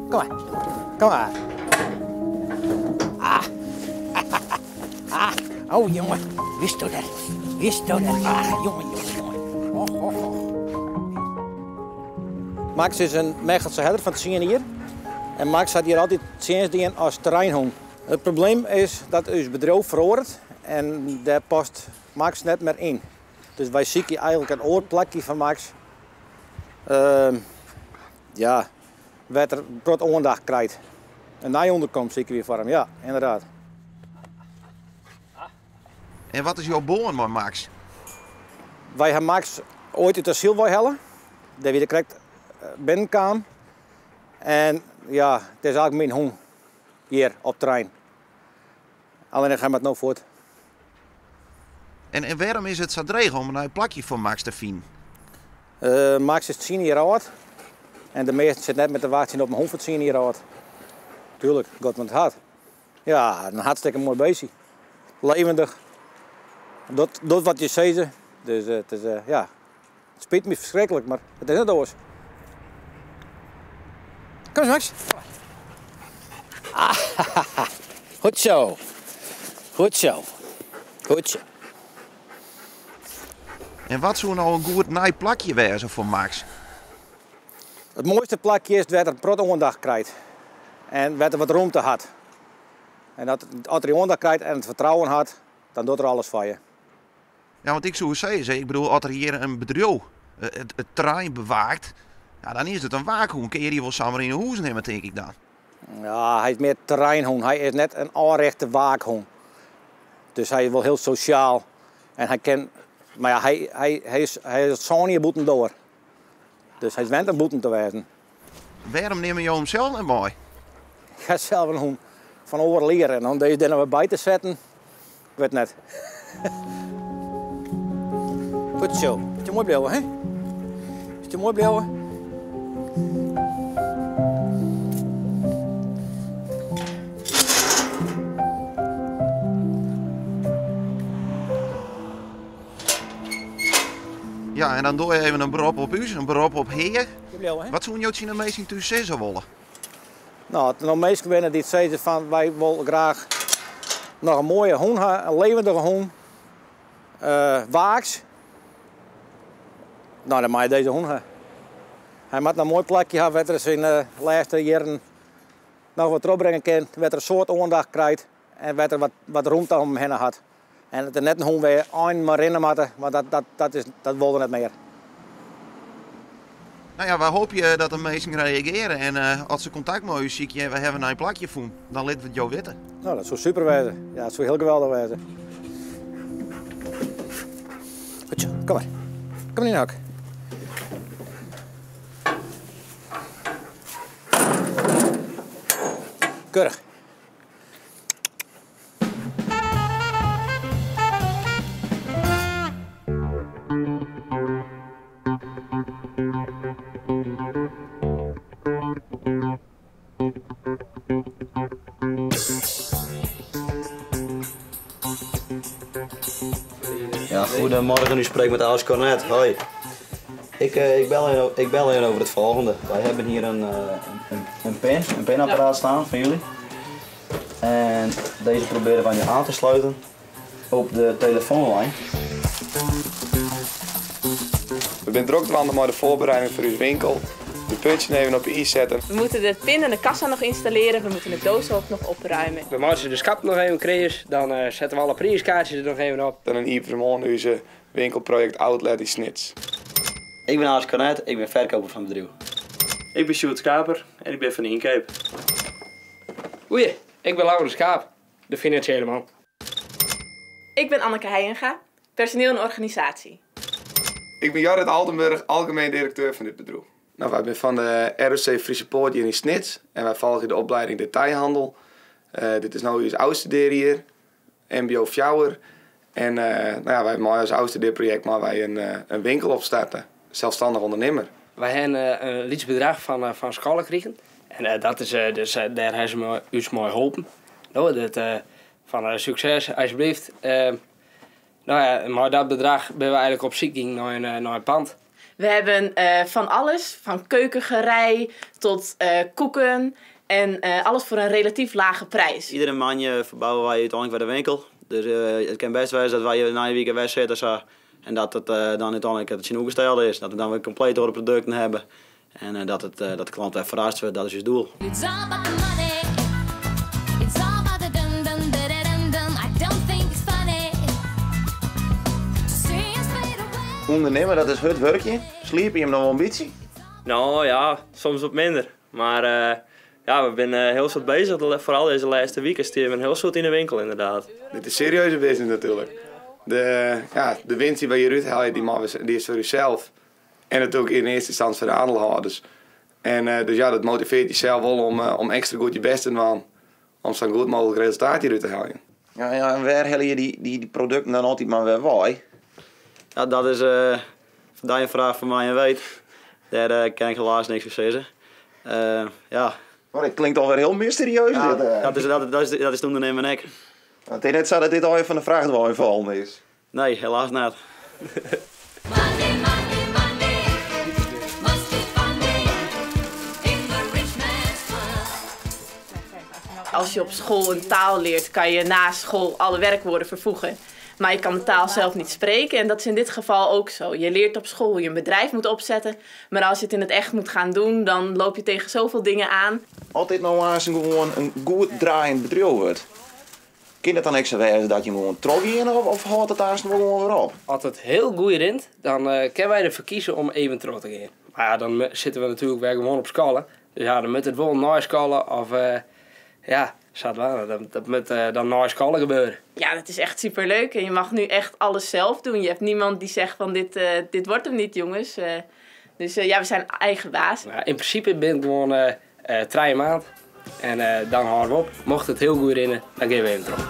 Kom eens. Kom maar. Kom maar. Ah. Ah. Oh, jongen. Wist dat? Wist dat? Ah, jongen, jongen, jongen. Och, och, och. Max is in Mechelse herder fan tsien jier. En Max hat hjir altyd tsjinst dien as terreinhûn. It probleem is dat ús bedriuw feroaret en dêr past Max net mear yn. Dus wy sykje eigenlik in oar plakje foar Max. Ja, wêr't er in protte oandacht krijt. In nij ûnderkommen sykje wy foar him, ja, ynderdaad. En wat is jo bân mei Max? Wy ha Max oait út asyl weihelle. Dêr wie er krekt binnenkaam. En ja, it is eigenlik myn hûn hjir op terrein. Allinnich hy moat no fuort. En en wêrom is it sa dreech om in nij plakje foar Max te finen? Max is tsien jier âld en de measten sitte net mear te wachtsjen op in hûn fan tsien jier âld. Tuurlijk, God want it hat. Ja, in hartstikke moai beestje. Levendig. Docht, docht wat je sizze. Dus it is, ja, it spyt my ferskriklik, mar it is net oars. Kom eens, Max. Ah, goed zo. Goed zo. Goed zo. En wat soe no in goed nij plakje wêze foar Max? It moaiste plakje is wêr't er in protte oandacht krijt en wêr't er wat romte hat. En dat, as er dy oandacht krijt en it fertrouwen hat, dan docht er alles foar je. Ja, want ik soe sizze, ik bedoel, as der hjir in bedriuw it terrein bewaakt, ja, dan is it in waakhûn. Kinne je dy wol samar yn 'e hûs nimme, tink ik dan. Ja, hy is mear terreinhûn. Hy is net in ôfrjochte waakhûn. Dus hy is wol hiel sosjaal. En hy kin, mar ja, hy, hy, hy is, hy is sân jier bûtendoar. Dus hy is wend om bûten te wêzen. Wêrom nimme jo him sels net mei? Ik ha sels in hûn fan oardel jier en om dizze der noch wer by te setten, ik wit net. Goed zo. Is moai bliuwe, hè? Is moai bliuwe? Ja, en dan doe je even in berop op ús, in berop op Hea. Wat soene jo tsjin de minsken thús sizze wolle? No, as der no minsken binne dy't sizze fan wy wolle graach noch in moaie hûn ha, in levendige hûn, waaks, no dan mei je dizze hûn ha. Hy moat in moai plakje ha wêr't er syn lêste jierren noch wat trochbringe kin, wêr't er in soad oandacht krijt en wêr't er wat, wat rûmte om him hinne hat. En it is net in hûn wêr je einen mei rinne moatte, want dat, dat, dat, is, dat wol er net mear. No ja, wy hoopje dat de minsken reagearje en as se kontakt mei ús sykje en wy hawwe in nij plakje fûn, dan litte we it jo witte. No, dat soe super wêze. Ja, dat soe hiel geweldich wêze. Goed zo, kom mar. Kom yn de hok. Keurich. Ja, goedemorgen, u spreekt met Alex Cornet. Hoi. Ik, eh, ik, bel even, ik bel even over het volgende. Wij hebben hier een, eh, een, een pen, een penapparaat staan van jullie. En deze proberen wij nu aan te sluiten op de telefoonlijn. We binne drok dwaande mei de foarbereiding foar ús winkel. De puntsjes even op de i setten. We moeten de pin en de kassa nog installeren. We moeten het dozenhok nog opruimen. We meitsje de skappen noch even klear. Dan eh, sette we alle priiskaartsjes der noch even op. Dan iepenje we moarn ús winkelprojekt Outlet yn Snits. Ik ben Alex Cornet, ik ben verkoper fan it bedriuw. Ik bin Sjoerd Skaper en ik bin fan de ynkeap. Goeie, ik bin Laurens Schaap, de finansjele man. Ik ben Anneke Heijenga, personeel en organisatie. Ik bin Jorrit Altenburg, algemien direkteur fan dit bedriuw. No, wy binne fan de ROC Friese Poort hjir yn Snits en wy folgje de opleiding detailhandel. Uh, dit is no ús ôfstudearjier, MBO 4. En uh, no ja, wy meie as ôfstudearprojekt meie wy in, uh, in winkel opstarte, selsstannich ûndernimmer. Wy hawwe in lyts bedrach fan, fan skoalle krigen. En dat is, dus, dêr hawwe se ús mei holpen. No, dat, fan sukses, alsjeblieft. No ja, mei dat bedrach binne we eigenlik op syk gien nei in, nei in pand. We hebben van alles, van keukengerei tot koeken en alles voor een relatief lage prijs. Iedere moandei ferbouwe wy úteinlik wer de winkel. Dus it kin bêst wêze dat wy nije wike wer sitte sa en dat it dan úteinlik it tsjinoergestelde is. Dat we dan wer kompleet oare produkten hawwe en dat, it, dat de klant wer ferrast wurdt. Dat is ús doel. It's all about the money. It's all about the dum dum da da dum dum. I don't think it's funny to see us fade away. Ûndernimme, dat is hurd wurkjen. Sliepe jim noch wol in bytsje? No ja, soms wat minder. Mar ja, we binne hiel soad beuzich. Foaral dizze lêste wike steane we in hiel soad yn de winkel ynderdaad. Dit is serieuze business natuerlik. De, ja, de winst dy't wy hjirút helje, dy is foar ússels. En natuerlik yn earste ynstânsje foar de oandielhâlders. En dus ja, dat motivearret jesels wol om ekstra goed je bêst te dwaan. Om sa'n goed mooglik resultaat hjirút te heljen. Ja, en wêr helje je dy produkten dan altyd mar wer wei? Ja, dat is foar dy in fraach foar my in weet. Dêr kin ik helaas niks foar sizze. Ja. Oh, dit klinkt alwer hiel mysterieus. Ja, dit. Dat is it ûndernimmen ek. It is net sa dat dit allegear fan de frachtwein fallen is. Nee, helaas net. Money, money, money. Must be funny in the rich man's world. Als je op school een taal leert, kan je na school alle werkwoorden vervoegen. Maar je kan de taal zelf niet spreken en dat is in dit geval ook zo. Je leert op school hoe je een bedrijf moet opzetten, maar als je het in het echt moet gaan doen, dan loop je tegen zoveel dingen aan. As dit no aanst gewoan in goed draaiend bedriuw wurdt, kin it dan ek sa wêze dat je gewoan trochgean of hâldt it aanst wol gewoan wer op? As it hiel goed rint, dan kinne wy derfoar kieze om even troch te gean. Mar ja, dan sitte we natuerlik wer gewoan op skoalle. Dus ja, dan moat it wol nei skoalle of ja, sadwaande. Dat moat dan nei skoalle gebeure. Ja, dat is echt superleuk en je mag nu echt alles zelf doen. Je hebt niemand die zegt van dit wordt hem niet, jongens. Dus ja, we zijn eigen baas. Ja, yn prinsipe bin ik gewoan 3 maand en dan hâlde we op. Mocht it hiel goed rinne, dan gean we even troch.